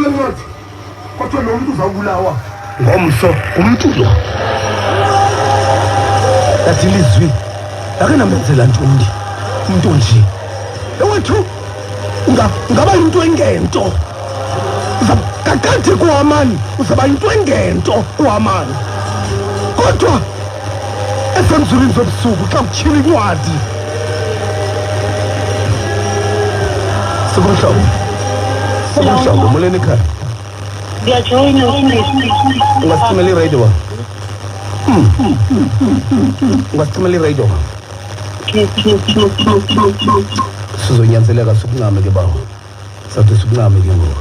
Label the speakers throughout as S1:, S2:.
S1: Kwavulwa incwadi kwathiwa lo mntu uzawubulawa ngomso ngumntu lo. Lathi ilizwi ndake ndamenzela ntoni umntu onje ewethu ungaba yinto engento kakade kuhamani uzaba yinto engento kuhamani kodwa esemzulwini zobusuku xa kutyhila incwadi sikumhlobo sikumhlobo molweni ekhaya
S2: Ndiyajoyina mfundisi.
S1: Ungasicimela iradio ba? Ungasicimela iradio ba? Sizonyanzeleka sikuncame ke bawo. Sawude sikuncame ke ngoku.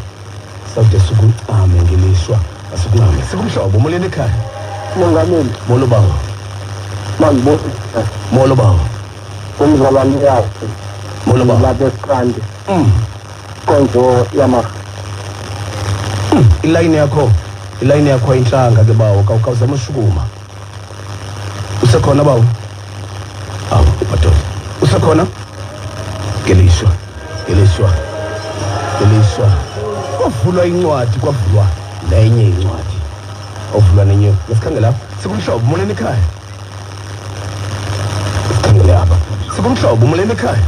S1: Sawude sikuncame ngelishwa. Asikuncame. Sikumhlobo molweni ekhaya.
S3: Mongameli.
S1: Molo bawo.
S3: Mandibona.
S1: Molo bawo.
S3: Umzalwane yakhe.
S1: Molo bawo.
S3: Lapha esiqande. Konzo yama.
S1: Ilayini yakho, ilayini yakho ayintlanga ke bawo, kawuzama ushukuma. Usekhona bawo? Awu, madoda. Usekhona? Ngelishwa, ngelishwa, ngelishwa. Kwavulwa incwadi, kwavulwa nenye incwadi. Ovulwa nenye. Ngesikhangela apha. Sikumhlobo, molweni ekhaya. Sikhangele apha. Sikumhlobo, molweni ekhaya.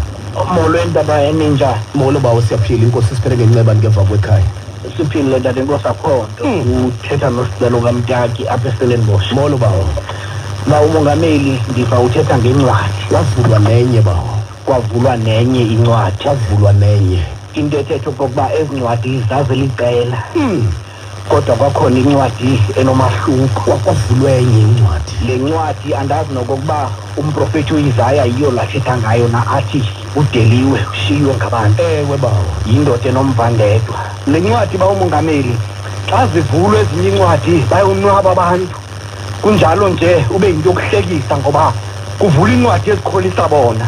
S3: Molweni tata eninjani?
S1: Molo bawo, siyaphila inkosi siphele ngenceba ndikeva kwekhaya.
S3: Siphilile tata inkosi akho nto. Uthetha noSicelo kaMtaki apha eStellenbosch.
S1: Molo bawo.
S3: Ba umongameli ndiva uthetha ngencwadi.
S1: Kwavulwa nenye bawo.
S3: Kwavulwa nenye incwadi.
S1: Kwavulwa nenye.
S3: Into ethetha okokuba ezi ncwadi zaziliqela. Kodwa kwakhona incwadi enomahluko.
S1: Kwavulwa enye incwadi.
S3: Le ncwadi andazi nokokuba umprofethi uIsaya yiyo lathetha ngayo na athi udeliwe ushiywe ngabantu.
S1: Ewe bawo.
S3: Yindoda enomvandedwa. Le ncwadi ba umongameli xa zivulwa ezinye incwadi bayonwaba abantu. Kunjalo nje ube yinto yokuhlekisa ngoba kuvula incwadi ezikholisa bona.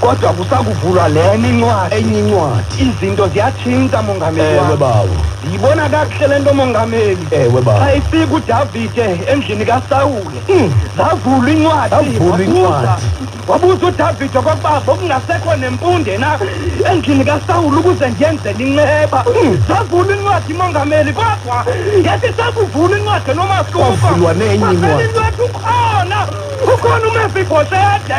S3: Kodwa kusakuvulwa lena incwadi.
S1: Enye incwadi.
S3: Izinto ziyatshintsha mongameli
S1: Ewe bawo.
S3: Ndiyibona kakuhle le nto mongameli.
S1: Ewe bawo.
S3: Xa ifika uDavide endlini kaSawule, zavulwa incwadi.
S1: Zavulwa incwadi.
S3: Wabuza uDavide okokuba bokungasekho nempunde na endlini kaSawule ukuze ndiyenzele inceba. Zavulwa incwadi mongameli, kodwa yathi sakuvulwa incwadi enomahluko.
S1: Kwavulwa nenye incwadi.
S3: Into ethi ukhona, ukhona uMefibhoshete,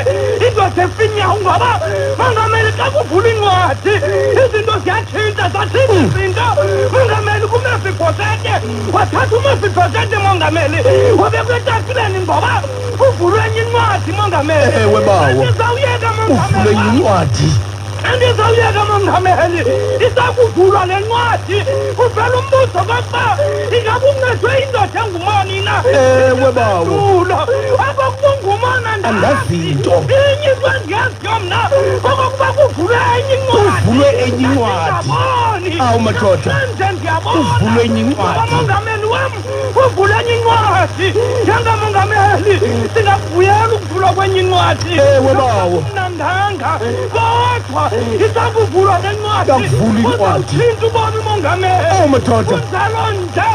S3: indoda efinyawo ngoba mongameli xa kuvulwa incwadi izinto ziyatshintsha, zatshintsha izinto. Mongameli kuMefibhoshete, wathatha uMefibhoshete mongameli, wabekwa etafileni ngoba kuvulwe enye incwadi mongameli.
S1: Ewe bawo.
S3: Andizawuyeka
S1: Kuvulwe
S3: mongameli.
S1: enye incwadi.
S3: Andizawuyeka mongameli. Isakuvulwa le ncwadi kuvela umbuzo kokuba ingaba uncedwe indoda engumoni na.
S1: Ewe bawo.
S3: Impendulo, Apho kubungumona
S1: Andazi nto.
S3: Inye into endiyaziyo mna okokuba kuvulwe enye incwadi.
S1: Kuvulwe enye incwadi.
S3: Ndingaboni.
S1: Awu, madoda.
S3: Namhlanje ndiyabona.
S1: Kuvulwe enye incwadi.
S3: Ngoba mongameli wam kuvulwe enye incwadi. Njengamongameli singakuvuyela ukuvulwa kwenye incwadi.
S1: Ewe, bawo.
S3: Mnandanga kodwa isakuvulwa le ncwadi.
S1: Yakuvulwa incwadi.
S3: Uzawutshintsha ubomi mongameli.
S1: Awu, madoda.
S3: Kunjalo nje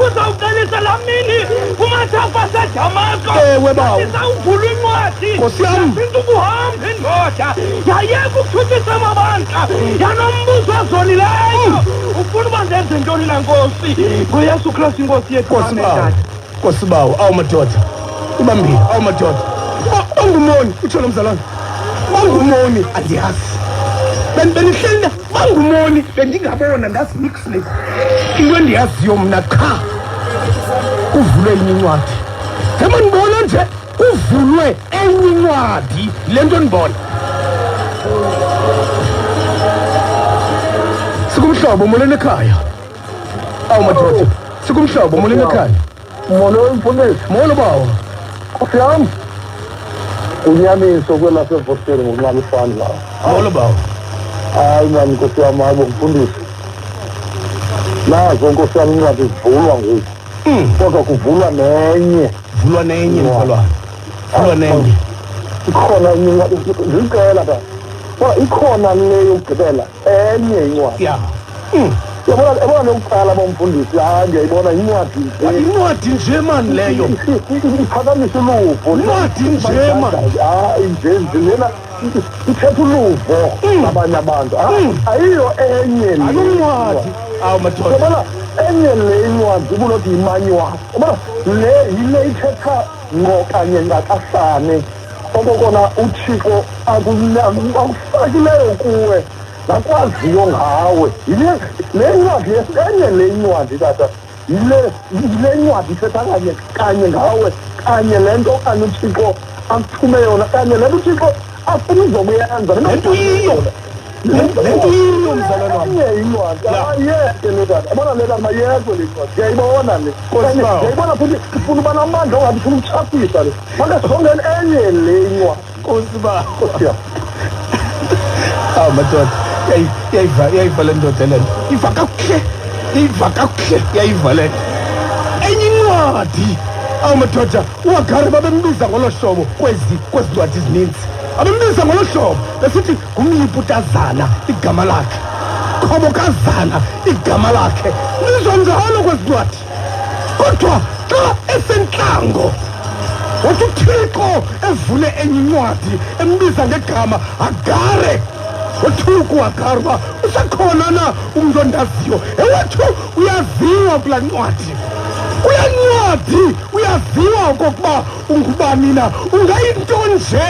S3: uzawuqalisa laa mini kumathafa aseDamasko.
S1: Ewe, bawo.
S3: Isawuvulwa incwadi.
S1: Nkosi yam.
S3: Yatshintsha ukuhamba indoda. Yayeka ukuthuthisa amabandla. Yanombuzo ozolileyo. Ufuna uba ndenze ntoni na Nkosi? NgoYesu Kristu inkosi yethu.
S1: Nkosi
S3: Amen,
S1: bawo.
S3: tata.
S1: Nkosi bawo. Awu madoda. Ibambile. Awu madoda. Bangumoni utsho lo mzalwane. Bangumoni andiyazi. Benihleli na bangumoni bendingabona ndazi mix le. Into endiyaziyo mna qha. Kuvulwe enye incwadi. Njengoba ndibona nje kuvulwe enye incwadi le nto ndibona. Sikumhlobo molweni ekhaya. Awu madoda. Sikumhlobo molweni ekhaya.
S4: Molo mfundisi.
S1: Molo bawo.
S4: Nkosi yam. Unyaniso kwelaseVosteri ngokunqaba ifani la.
S1: Molo bawo.
S4: Hayi mani nkosi yam, hayi bo mfundisi. Nazo nkosi yam incwadi zivulwa ngoku. Kodwa kuvulwa nenye.
S1: Vulwa nenye mzalwane. Vulwa nenye.
S4: Ikhona enye incwadi ziliqela ta. Kodwa ikhona le yokugqibela enye incwadi.
S1: Ya.
S4: Yabona yabona lokuqala bomfundisi, hayi ndiyayibona incwadi nje.
S1: Incwadi nje mani leyo.
S4: Iphakamisa uluvo.
S1: Incwadi nje, man.
S4: Hayi nje nje lena ithetha uluvo abanye abantu. Ayiyo enye le.
S1: Ayincwadi. Awu madoda.
S4: Yabona enye le incwadi ubunothi yimanual. Yabona le yile ithetha ngqo kanye ngakasane okokona uThixo akufakileyo kuwe nakwaziyo ngawe. Yile le incwadi enye le incwadi tata yile ncwadi ithetha kanye kanye ngawe kanye le nto okanye uThixo akuthume yona kanye le nto uThixo afuna uzokuyenza.
S1: Le nto iyiyo. Le nto iyiyo, mzalwane wam.
S4: Enye incwadi ayeke le tata. Yabona le tata, mayekwe le ncwadi. Ndiyayibona le.
S1: Nkosi bawo.
S4: Ndiyayibona futhi ifuna uba namandla ongathi ifuna ukutshaphisa le. Make sijongeni enye le incwadi.
S1: Nkosi bawo.
S4: Nkosi yam.
S1: Awu madoda, yayiva yayiva le ndoda le nto. Iva kakuhle, iva kakuhle, yayiva le nto. Enye incwadi. Awu madoda, uHagari babembiza ngolo hlobo kwezi ncwadi zininzi. Babembiza ngolo hlobo besithi ngumyiputazana igama lakhe, khobokazana igama lakhe. Bizwa njalo kwezi ncwadi. Kodwa xa esentlango, wathi uThixo evule enye incwadi embiza ngegama Hagare. Wothuka uHagare uba usekhona na umntu ondaziyo. Ewethu, uyaziwa kulaa ncwadi. Kulaa ncwadi uyaziwa okokuba ungubani na. Ungayinto nje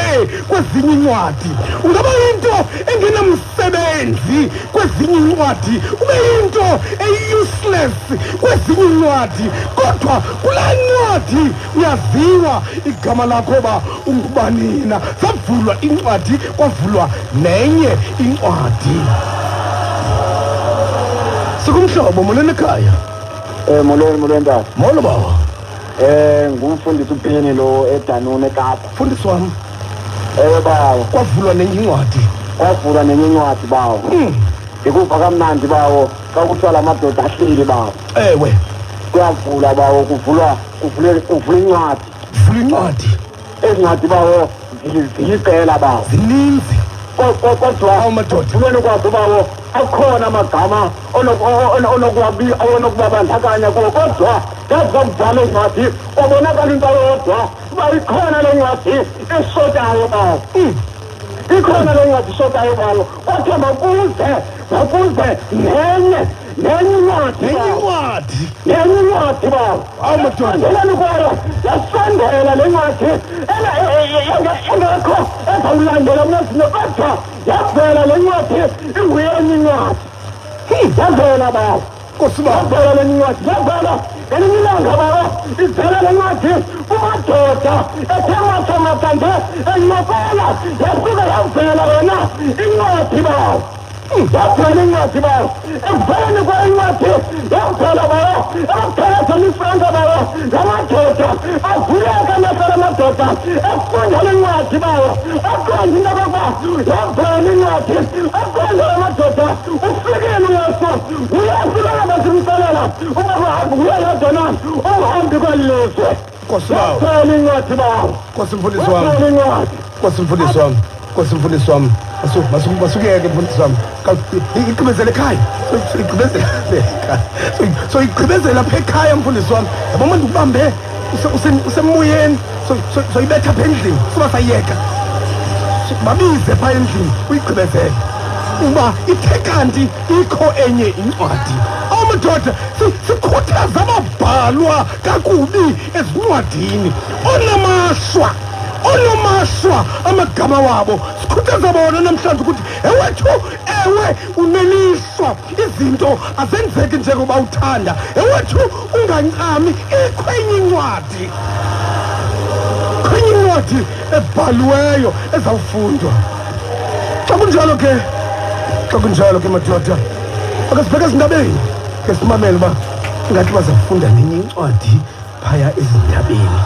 S1: kwezinye iincwadi, ungaba yinto engenamsebenzi kwezinye iincwadi, ube yinto eyi-useless kwezinye iincwadi, kodwa kulaa ncwadi uyaziwa igama lakho uba ungubani na. Zavulwa incwadi, kwavulwa nenye incwadi. Sikumhlobo, molweni ekhaya.
S4: Molweni, molweni tata.
S1: Molo bawo.
S4: Ngumfundisi uPini lo eDanone eKapa.
S1: Mfundisi wam.
S4: Ewe bawo.
S1: Kwavulwa nenye incwadi.
S4: Kwavulwa nenye incwadi bawo. Ndikuva kamnandi bawo xa kuthiwa la madoda ahleli bawo.
S1: Ewe.
S4: Kuyavulwa bawo, kuvulwa kuvule kuvula incwadi.
S1: Vula incwadi.
S4: Ezi ncwadi bawo ziliqela bawo.
S1: Zininzi.
S4: Kodwa
S1: Awu madoda.
S4: ekuvulweni kwazo bawo akhona amagama onokubabandakanya kuwo, kodwa yazi kwakudala incwadi kwabonakala into yodwa uba ikhona le ncwadi eshotayo bawo. Ikhona le ncwadi ishotayo bawo. Kodwa makuze nenye incwadi.
S1: Nenye incwadi.
S4: Nenye incwadi bawo.
S1: Awu madoda.
S4: Endleleni kwayo yasondela le ncwadi engekho ezawulandela kunezinto, kodwa yavela le ncwadi inguyenye incwadi. Yavela bawo.
S1: Nkosi bawo.
S4: Yavela le ncwadi. Yavela ngelinye ilanga bawo. Ivela le ncwadi kumadoda ethe mathamatha nje encokola, yasuka yavela yona incwadi bawo. Yavela incwadi bawo. Ekuveleni kwencwadi yavela bawo. Ekuphelezeni ifranka bawo, la madoda avuleka amehlo la madoda efunda le ncwadi bawo. Aqonda into yokokuba yavela incwadi. Aqonda la madoda ufikile uYesu. UYesu lona basimxelela uba nguye yedwa na umhambi kweli lizwe.
S1: Nkosi bawo.
S4: Yavela incwadi bawo.
S1: Nkosi mfundisi wam.
S4: Yavela incwadi.
S1: Nkosi mfundisi wam. Nkosi mfundisi wam. Masukuyeke mfundisi wam. Igqibezele ekhaya. Soyigqibezela ekhaya. Soyigqibezela apha ekhaya mfundisi wam. Yabo manje ukubambe usemoyeni. Soyibetha apha endlini. Suba sayeka. Babize pha endlini uyigqibezele. Uba ithe kanti ikho enye incwadi. Awu madoda, sikhuthaza ababhalwa kakubi ezincwadini. Onomashwa amagama wabo. Sikhuthaza bona namhlanje ukuthi ewethu, ewe unelishwa, izinto azenzeki njengoba uthanda. Ewethu, ungancami, ikho enye incwadi. Ikho enye incwadi ebhaliweyo ezawufundwa. Xa kunjalo ke madoda, ake sibheke ezindabeni, ke simamele uba ingathi bazawufunda nenye incwadi phaya ezindabeni.